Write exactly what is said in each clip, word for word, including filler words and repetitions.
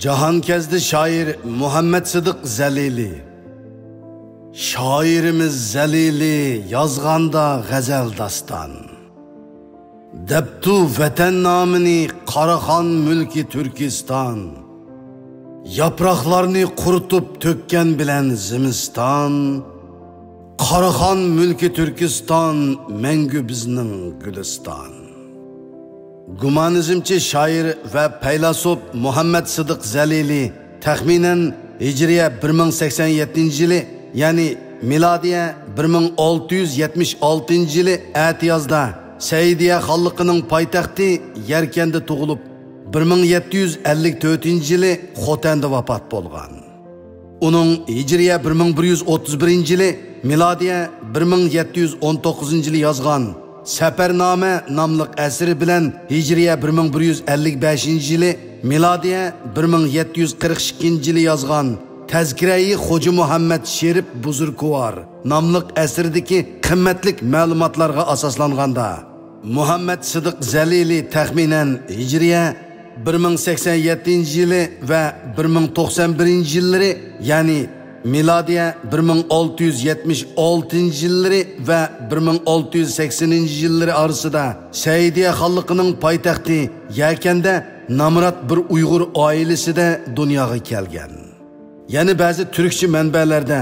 جاھانكەزدى شائىر مۇھەممەد سىدىق زەلىلى. شائىرىمىز زەلىلى يازغاندا غەزەل داستان، دەپتۇ ۋەتەن نامىنى قاراخان مۈلكى تۈركىستان. ياپراقلارنى قۇرۇتۇپ تۆككەن بىلەن زىمىستان، قاراخان مۈلكى تۈركىستان، مەڭگۈ بىزنىڭ گۈلىستان. گۇمانىزمچى شائىر ۋە پەيلاسوپ مۇھەممەد سىدىق زەلىلى تەخمىنەن ھىجرىيە بىر مىڭ سەكسەن يەتتىنچى يىلى، يەنى مىلادىيە بىر مىڭ ئالتە يۈز يەتمىش ئالتىنچى يىلى ئەتىيازدا سەئىدىيە خانلىقىنىڭ پايتەختى يەركەندە تۇغۇلۇپ، بىر مىڭ يەتتە يۈز ئەللىك تۆتىنچى يىلى خوتەندە ۋاپات بولغان. ئۇنىڭ ھىجرىيە بىر مىڭ بىر يۈز ئوتتۇز بىرىنچى يىلى، مىلادىيە بىر مىڭ يەتتە يۈز ئون توققۇزىنچى يىلى يازغان سەپەرنامە ناملىق ئەسىرى بىلەن ھىجرىيە بىر مىڭ بىر يۈز ئەللىك بەشىنچى يىلى، مىلادىيە بىر مىڭ يەتتە يۈز قىرىق ئىككىنچى يىلى يازغان تەزكىرەيى خوجا مۇھەممەد شېرىپ بۇزرۇكۋار ناملىق ئەسىرىدىكى قىممەتلىك مەلۇماتلارغا ئاساسلانغاندا، مۇھەممەد سىدىق زەلىلى تەخمىنەن ھىجرىيە بىر مىڭ سەكسەن يەتتىنچى يىلى ۋە بىر مىڭ توقسان بىرىنچى يىللىرى، يەنى مىلادىيە بىر مىڭ ئالتە يۈز يەتمىش ئالتىنچى يىللىرى ۋە بىر مىڭ ئالتە يۈز سەكسىنىنچى يىللىرى ئارىسىدا سەئىدىيە خانلىقىنىڭ پايتەختى يەكەندە نامرات بىر ئۇيغۇر ئائىلىسىدە دۇنياغا كەلگەن. يەنە بەزى تۈركچە مەنبەلەردە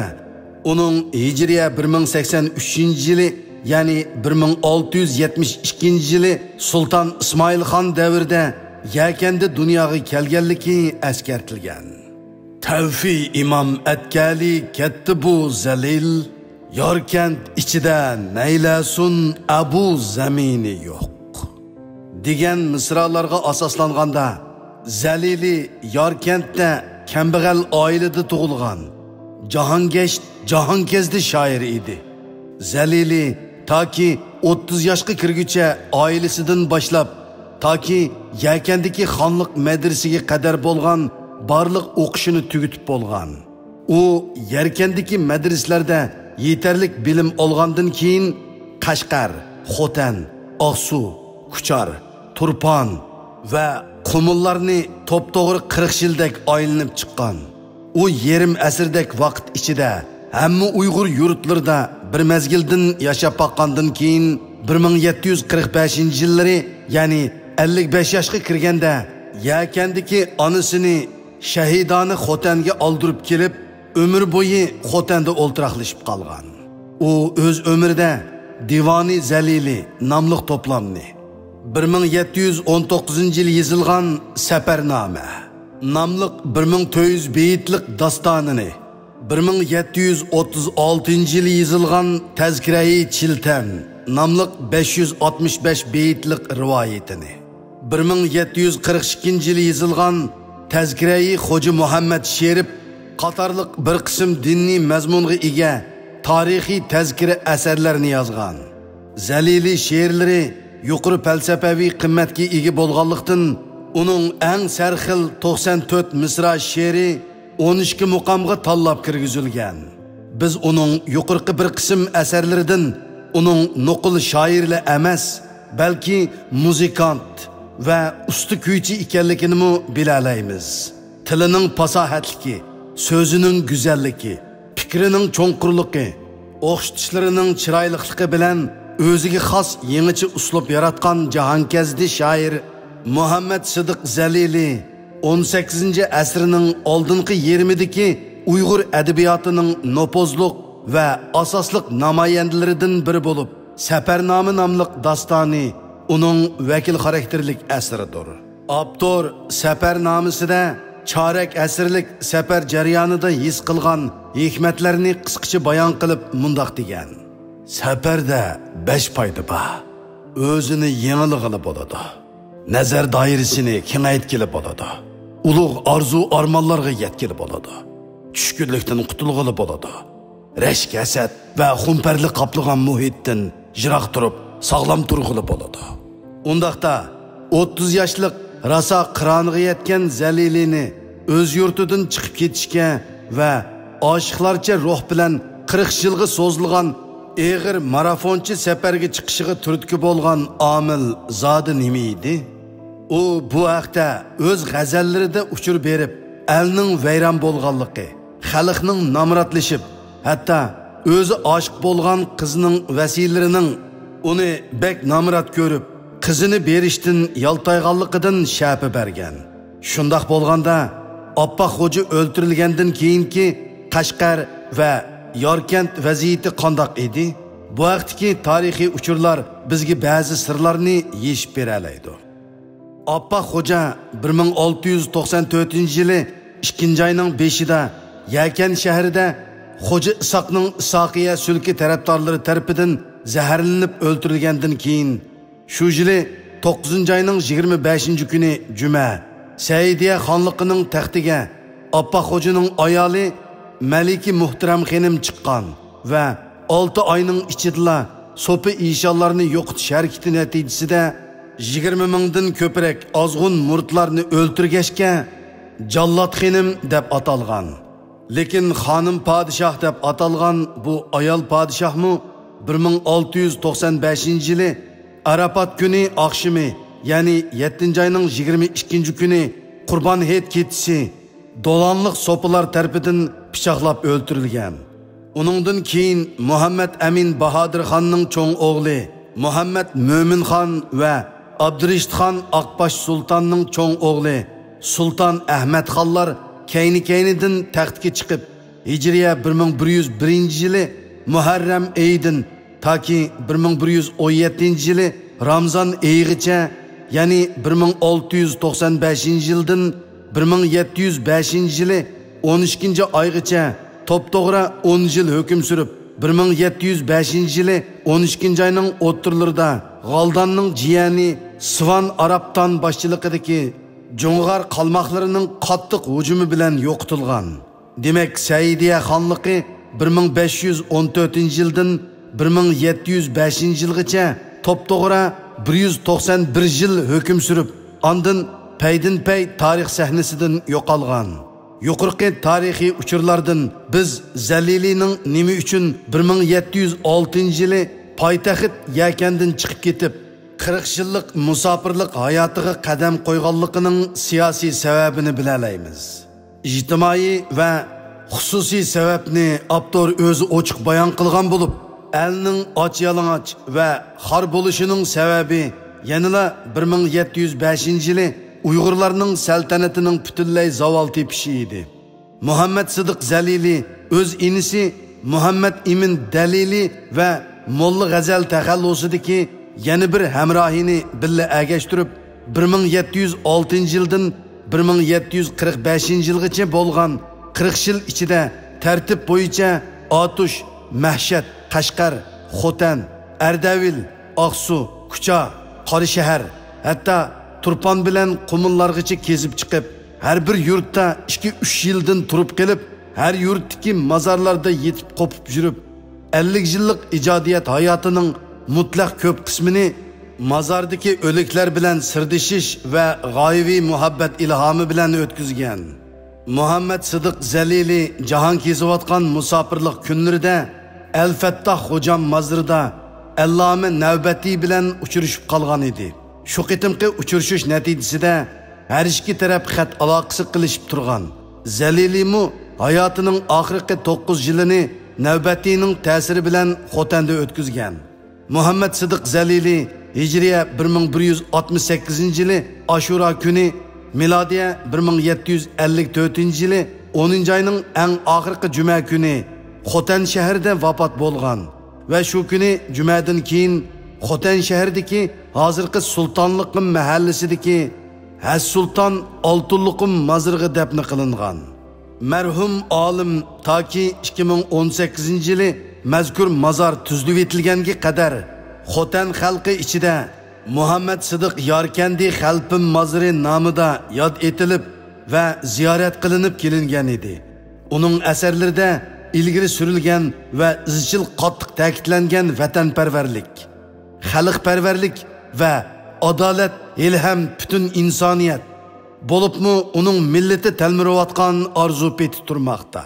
ئۇنىڭ ھىجرىيە بىر مىڭ سەكسەن ئۈچىنچى يىلى، يەنى بىر مىڭ ئالتە يۈز يەتمىش ئىككىنچى يىلى سۇلتان ئىسمائىل خان دەۋرىدە يەكەندە دۇنياغا كەلگەنلىكى ئەسكەرتىلگەن. تەۋفى ئىمام ئەتكەلى كەتتى بۇ زەلىل، ياركەنت ئىچىدە نەيلەسۇن ئەبۇ زەمىنى يوق. دېگەن مىسرالارغا ئاساسلانغاندا، زەلىلى ياركەنتتە كەمبەغەل ئائىلىدە تۇغۇلغان، جاھانگەش، جاھانكەزدى شائىرى ئىدى. زەلىلى تاكى ئوتتۇز ياشقا كىرگۈچە ئائىلىسىدىن باشلاپ، تاكى يەكەندىكى خانلىق مەدرىسىگە قەدەر بولغان بارلىق ئوقۇشىنى تۈگىتىپ بولغان. ئۇ يەركەندىكى مەدرىسىلەردە يېتەرلىك بىلىم ئالغاندىن كېيىن، قەشقەر، خوتەن، ئاقسۇ، كۇچار، تۇرپان ۋە قۇمۇللارنى توپتوغرا قىرىق يىلدەك ئايلىنىپ چىققان. ئۇ يېرىم ئەسىردەك ۋاقىت ئىچىدە ھەممە ئۇيغۇر يۇرتلىرىدا بىر مەزگىلدىن ياشاپ باققاندىن كېيىن، بىر مىڭ يەتتە يۈز قىرىق بەشىنچى يىللىرى، يەنى ئەللىك بەش ياشقا كىرگەندە، يەكەندىكى ئانىسىنى شەھىدانە خوتەنگە ئالدۇرۇپ كېلىپ، ئۆمۈر بويى خوتەندە ئولتۇراقلىشىپ قالغان. ئۇ ئۆز ئۆمرىدە دىۋانى زەلىلى ناملىق توپلامنى، بىر مىڭ يەتتە يۈز ئون توققۇزىنچى يىلى يېزىلغان سەپەرنامە ناملىق بىر مىڭ تۆت يۈز بېيىتلىق داستانىنى، بىر مىڭ يەتتە يۈز ئوتتۇز ئالتىنچى يىلى يېزىلغان تەزكىرەي چىلتەن ناملىق بەش يۈز ئاتمىش بەش بېيىتلىق رىۋايىتىنى، بىر مىڭ يەتتە يۈز قىرىق ئىككىنچى يىلى يېزىلغان تەزكىرەي خوجا مۇھەممەد شېرىپ قاتارلىق بىر قىسىم دىنىي مەزمۇنغا ئىگە تارىخىي تەزكىرە ئەسەرلەرنى يازغان. زەلىلى شېئىرلىرى يۇقىرى پەلسەپەۋى قىممەتكە ئىگە بولغانلىقتىن، ئۇنىڭ ئەڭ سەرخىل توقسان تۆت مىسرا شېئىرى ئون ئىككى مۇقامغا تاللاپ كىرگۈزۈلگەن. بىز ئۇنىڭ يۇقىرىقى بىر قىسىم ئەسەرلىرىدىن ئۇنىڭ نوقۇل شائىرلا ئەمەس، بەلكى مۇزىكانت ۋە ئۇستا كۈيچى ئىكەنلىكىنىمۇ بىلەلەيمىز. تىلىنىڭ پاساھەتلىكى، سۆزىنىڭ گۈزەللىكى، پىكرىنىڭ چوڭقۇرلۇقى، ئوخشىتىشلىرىنىڭ چىرايلىقلىقى بىلەن ئۆزىگە خاس يېڭىچە ئۇسلۇب ياراتقان جاھانكەزدى شائىر مۇھەممەد سىدىق زەلىلى ئون سەككىزىنچى ئەسىرنىڭ ئالدىنقى يېرىمىدىكى ئۇيغۇر ئەدەبىياتىنىڭ نوپۇزلۇق ۋە ئاساسلىق نامايەندىلىرىدىن بىرى بولۇپ، سەپەرنامە ناملىق داستانى ئۇنىڭ ۋەكىل خاراكتېرلىك ئەسىرىدۇر. ئاپتور سەپەرنامىسىدە چارەك ئەسىرلىك سەپەر جەريانىدا ھېس قىلغان ھېكمەتلەرنى قىسقىچە بايان قىلىپ مۇنداق دېگەن: سەپەردە بەش پايدا بار. ئۆزىنى يېڭىلىغىلى بولىدۇ. نەزەر دائىرىسىنى كېڭەيتكىلى بولىدۇ. ئۇلۇغ ئارزۇ-ئارمانلارغا يەتكىلى بولىدۇ. چۈشكۈنلۈكتىن قۇتۇلغىلى بولىدۇ. رەشك-ھەسەت ۋە خۇمپەرلىك قاپلىغان مۇھىتتىن يىراق تۇرۇپ، ساغلام تۇرغىلى بولىدۇ. ئۇنداقتا، ئوتتۇز ياشلىق راسا قىرانىغا يەتكەن زەلىلىنى ئۆز يۇرتىدىن چىقىپ كېتىشكە ۋە ئاشىقلارچە روھ بىلەن قىرىق يىلغا سوزۇلغان ئېغىر مارافونچى سەپەرگە چىقىشىغا تۈرتكە بولغان ئامىل زادى نېمە ئىدى؟ ئۇ بۇ ھەقتە ئۆز غەزەللىرىدە ئۇچۇر بېرىپ، ئەلنىڭ ۋەيران بولغانلىقى، خەلقنىڭ نامراتلىشىپ، ھەتتا ئۆزى ئاشىق بولغان قىزنىڭ ۋەسىيلىرىنىڭ ئۇنى بەك نامرات كۆرۈپ، قىزىنى بېرىشتىن يالتايغانلىقىدىن شەپە بەرگەن. شۇنداق بولغاندا، ئاپپاق خوجا ئۆلتۈرۈلگەندىن كېيىنكى قەشقەر ۋە ياركەنت ۋەزىيىتى قانداق ئىدى؟ بۇ ھەقتىكى تارىخىي ئۇچۇرلار بىزگە بەزى سىرلارنى يېشىپ بېرەلەيدۇ. ئاپپاق خوجا بىر مىڭ ئالتە يۈز توقسان تۆتىنچى يىلى ئىككىنچى ئاينىڭ بېشىدا يەكەن شەھىرىدە خوجا ئىساقنىڭ ئىساقىيە سۈلكى تەرەپدارلىرى تەرىپىدىن زەھەرلىنىپ ئۆلتۈرۈلگەندىن كېيىن، شۇ يىلى توققۇزىنچى ئاينىڭ يىگىرمە بەشىنچى كۈنى جۈمە، سەئىدىيە خانلىقىنىڭ تەختىگە ئاپپاق خوجىنىڭ ئايالى مەلىكە مۇھتەرەم خېنىم چىققان ۋە ئالتە ئاينىڭ ئىچىدىلا سوپى ئىشانلارنى يوقىتىش ھەرىكىتى نەتىجىسىدە يىگىرمە مىڭدىن كۆپرەك ئازغۇن مۇرىتلارنى ئۆلتۈرگەچكە، جاللات خېنىم دەپ ئاتالغان. لېكىن خانىم پادىشاھ دەپ ئاتالغان بۇ ئايال پادىشاھمۇ بىر مىڭ ئالتە يۈز توقسان بەشىنچى يىلى ئاراپات كۈنى ئاخشىمى، يەنى يەتتىنچى ئاينىڭ يىگىرمە ئىككىنچى كۈنى قۇربان ھېيت كېچىسى دولانلىق سوپىلار تەرىپىدىن پىچاقلاپ ئۆلتۈرۈلگەن. ئۇنىڭدىن كېيىن مۇھەممەد ئەمىن باھادىرخاننىڭ چوڭ ئوغلى مۇھەممەد مۆمىنخان ۋە ئابدۇرېشىتخان ئاقباش سۇلتاننىڭ چوڭ ئوغلى سۇلتان ئەھمەدخانلار كەينى-كەينىدىن تەختكە چىقىپ، ھىجرىيە بىر مىڭ بىر يۈز بىرىنچى يىلى مۇھەررەم ئېيىدىن تاكى بىر مىڭ بىر يۈز ئون يەتتىنچى يىلى رامزان ئېيىغىچە، يەنى بىر مىڭ ئالتە يۈز توقسان بەشىنچى يىلدىن بىر مىڭ يەتتە يۈز بەشىنچى يىلى ئون ئىككىنچى ئايغىچە توپتوغرا ئون يىل ھۆكۈم سۈرۈپ، بىر مىڭ يەتتە يۈز بەشىنچى يىلى ئون ئىككىنچى ئاينىڭ ئوتتۇرىلىرىدا غالداننىڭ جىيەنى سىۋان ئارابتان باشچىلىقىدىكى جۇڭغار قالماقلىرىنىڭ قاتتىق ھۇجۇمى بىلەن يوقىتىلغان. دېمەك، سەئىدىيە خانلىقى بىر مىڭ بەش يۈز ئون تۆتىنچى يىلدىن بىر مىڭ يەتتە يۈز بەشىنچى يىلغىچە توپتوغرا بىر يۈز توقسان بىر يىل ھۆكۈم سۈرۈپ، ئاندىن پەيدىنپەي تارىخ سەھنىسىدىن يوقالغان. يۇقىرىقى تارىخىي ئۇچۇرلاردىن بىز زەلىلىنىڭ نېمە ئۈچۈن بىر مىڭ يەتتە يۈز ئالتىنچى يىلى پايتەخت يەكەندىن چىقىپ كېتىپ، قىرىق يىللىق مۇساپىرلىق ھاياتىغا قەدەم قويغانلىقىنىڭ سىياسىي سەۋەبىنى بىلەلەيمىز. ئىجتىمائىي ۋە خۇسۇسىي سەۋەبنى ئاپتور ئۆزى ئوچۇق بايان قىلغان بولۇپ، ئەلنىڭ ئاچ-يالىڭاچ ۋە خار بولۇشىنىڭ سەۋەبى يەنىلا بىر مىڭ يەتتە يۈز بەشىنچى يىلى ئۇيغۇرلارنىڭ سەلتەنىتىنىڭ پۈتۈنلەي زاۋال تېپىشى ئىدى. مۇھەممەد سىدىق زەلىلى ئۆز ئىنىسى مۇھەممەد ئىمىن دەلىلى ۋە موللا غەزەل تەخەللۇسىدىكى يەنە بىر ھەمراھىنى بىللە ئەگەشتۈرۈپ، بىر مىڭ يەتتە يۈز ئالتىنچى يىلدىن بىر مىڭ يەتتە يۈز قىرىق بەشىنچى يىلغىچە بولغان قىرىق يىل ئىچىدە تەرتىپ بويىچە ئاتۇش، مەھشەد، قەشقەر، خوتەن، ئەردەۋىل، ئاقسۇ، كۇچا، قاراشەھەر، ھەتتا تۇرپان بىلەن قۇمۇللارغىچە كېزىپ چىقىپ، ھەر بىر يۇرتتا ئىككى-ئۈچ يىلدىن تۇرۇپ قېلىپ، ھەر يۇرتتىكى مازارلاردا يېتىپ قوپۇپ يۈرۈپ، ئەللىك يىللىق ئىجادىيەت ھاياتىنىڭ مۇتلەق كۆپ قىسمىنى مازاردىكى ئۆلۈكلەر بىلەن سىردىشىش ۋە غايىۋى مۇھەببەت ئىلھامى بىلەن ئۆتكۈزگەن. مۇھەممەد سىدىق زەلىلى جاھان كېزىۋاتقان مۇساپىرلىق كۈنلىرىدە ئەل فەتتاھ خوجام مازىرىدا ئەللامە نەۋبەتى بىلەن ئۇچرىشىپ قالغان ئىدى. شۇ قېتىمقى ئۇچرىشىش نەتىجىسىدە ھەر ئىككى تەرەپ خەت ئالاقىسى قىلىشىپ تۇرغان. زەلىلىمۇ ھاياتىنىڭ ئاخىرقى توققۇز يىلىنى نەۋبەتىنىڭ تەسىرى بىلەن خوتەندە ئۆتكۈزگەن. مۇھەممەد سىدىق زەلىلى ھىجرىيە بىر مىڭ بىر يۈز ئاتمىش سەككىزىنچى يىلى ئاشۇرا كۈنى، مىلادىيە بىر مىڭ يەتتە يۈز ئەللىك تۆتىنچى يىلى ئونىنچى ئاينىڭ ئەڭ ئاخىرقى جۈمە كۈنى خوتەن شەھىرىدە ۋاپات بولغان ۋە شۇ كۈنى جۈمەدىن كېيىن خوتەن شەھىرىدىكى ھازىرقى سۇلتانلىقىم مەھەللىسىدىكى ھەسسۇلتان ئالتۇنلۇقۇم مازىرىغا دەپنە قىلىنغان. مەرھۇم ئالىم تاكى ئىككى مىڭ ئون سەككىزىنچى يىلى مەزكۇر مازار تۈزۈلۈۋېتىلگەنگە قەدەر خوتەن خەلقى ئىچىدە مۇھەممەد سىدىق ياركەندى خەلپىم مازىرى نامىدا ياد ئېتىلىپ ۋە زىيارەت قىلىنىپ كېلىنگەن ئىدى. ئۇنىڭ ئەسەرلىرىدە ئىلگىرى سۈرۈلگەن ۋە ئىزچىل قاتتىق تەكىتلەنگەن ۋەتەنپەرۋەرلىك، خەلقپەرۋەرلىك ۋە ئادالەت ھېلىھەم پۈتۈن ئىنسانىيەت، بولۇپمۇ ئۇنىڭ مىللىتى تەلمۈرۈۋاتقان ئارزۇ پېتى تۇرماقتا.